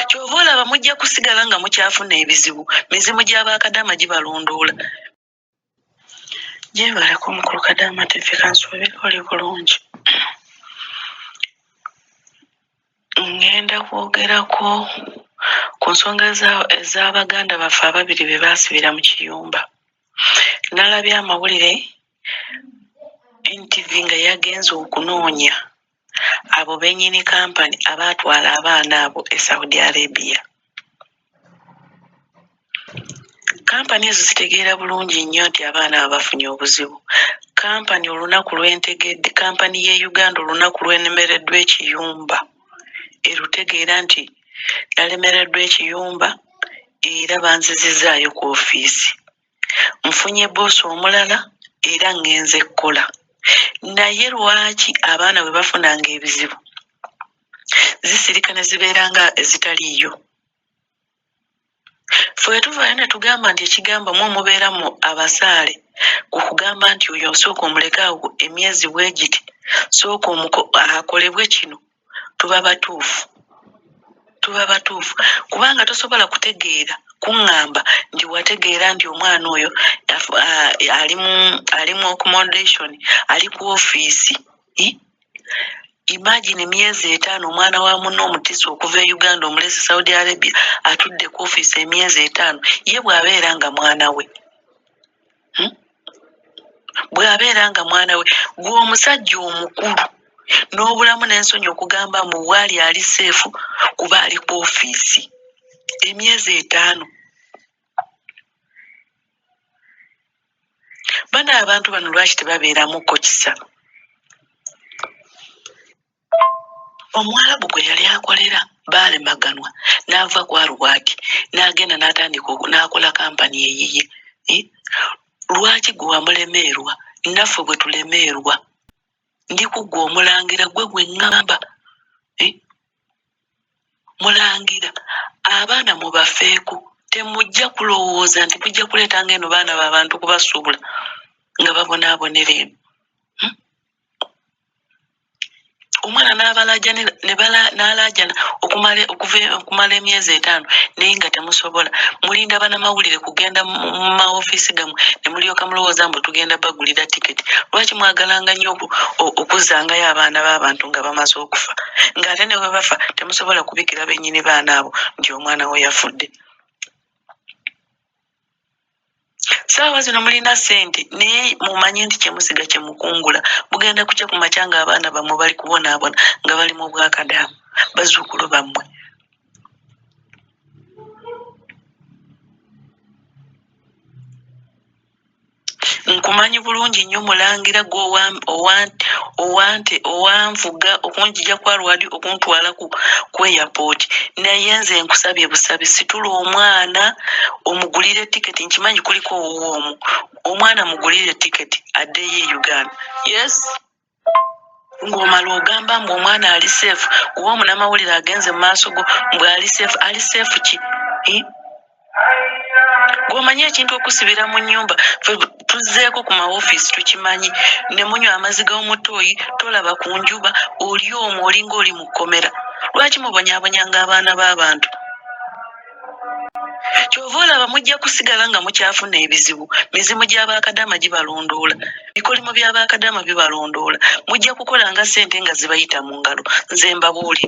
Kyova olaba mujja kusigala nga mukyafuna ebizibu, mizimu gya bakadaama gibalondoola. Gyebaleko mukulu Kadaama TV, kansuubire oli bulungi. Ŋŋenda kwogerako ku nsonga ez'abaganda baffe ababiri be baasibira mu kiyumba. Nalabye amawulire NTV nga yagenze okunoonya abo bennyini kampani abaatwala abaana abo e Saudi Arabia. Kampani ezo zitegeera bulungi nnyo nti abaana abo bafunye obuzibu. Kampani olunaku lwentegedde, kampani y'e Uganda olunaku lwenemereddwa ekiyumba, erutegeera nti nalemereddwa ekiyumba era banzizizaayo ku ofiisi. Nfunye boosi omulala era ŋŋenze kukola. Naye lwaki abaana bwe bafunanga ebizibu zisirika ne zibeera nga ezitaliiyo? Ffe bwe tuvaayo ne tugamba nti ekigamba mwe mubeera mu abasaale ku kugamba nti oyo sooka omuleke awo emyezi bwe giti, sooka akolebwe kino, tuba batuufu. Tuba batuufu kubanga tosobola kutegeera kuŋŋamba nti wategeera nti omwana oyo ali mu accommodation, ali ku ofiisi. Imagine emyezi etaano omwana wa munno omutisi okuva e Uganda omulese Saudi Arabia atudde ku ofiisi emyezi etaano, ye bw'abeera nga mwana we. Bw'abeera nga mwana we, gwe omusajja omukulu n'obulamu n'ensonyi okugamba mbu waali ali seefu kuba ali ku ofiisi emyezi etaano. Bano abantu bano lwaki tebabeeramuko kisa? Omuwalabu gwe yali akolera baalemaganwa n'ava ku Arwad n'agenda n'atandika n'akola kampani eyiye. Lwaki gwe wamulemeerwa naffe bwe tulemeerwa? Ndi ku ggwe omulangira gwe gwe ŋŋamba. Mulangira abaana mubafeeko, temujja kulowooza nti mujja kuleetanga eno baana b'abantu kubasuubula nga babonaabonera eno. Omwana n'abalaajana okumala emyezi etaano naye nga temusobola. Mulinda bannamawulire kugenda mu maofiisi gammwe ne mulyoka mulowooza mbu tugenda bagulira tiketi. Lwaki mwagalanga nnyo okuzzangayo abaana b'abantu nga bamaze okufa, ng'ate ne bwe bafa temusobola kubikira bennyini baana abo nti omwana we yafudde? Saawa zino mulina ssente naye mumanye nti kye musiga kye mukungula. Bugenda kukya ku makya ng'abaana bammwe bali kubonaabona nga bali mu bwakadaama, bazzukulu bammwe. Nkumanyi bulungi nnyo mulangira gwe owanvuga okunjija ku Arwad okuntwala ku airport, naye nze nkusabye busabi situla omwana omugulire tiketi. Nkimanyi kuliko owuwo omu, omwana mugulire tiketi addeyo e Uganda. Yes, ng'omala ogamba mbu omwana ali safe, kuba omunamawulire agenze mu maaso go mbu ali safe. Ali safe ki? Gw'omanyi ekintu okusibira mu nnyumba, ffe tuzzeeko ku mawofiisi tukimanyi, ne munywa amazzi g'omutoyi, tolaba ku njuba, oli omwo olinga oli mu kkomera. Lwaki mubonyaabonyanga abaana b'abantu? Kyova olaba mujja kusigala nga mukyafuna ebizibu, mizimu gya bakadaama gibalondoola, bikolimo bya bakadaama bibalondoola, mujja kukola nga ssente nga zibayita mu ngalo. Nze mbabuulidde.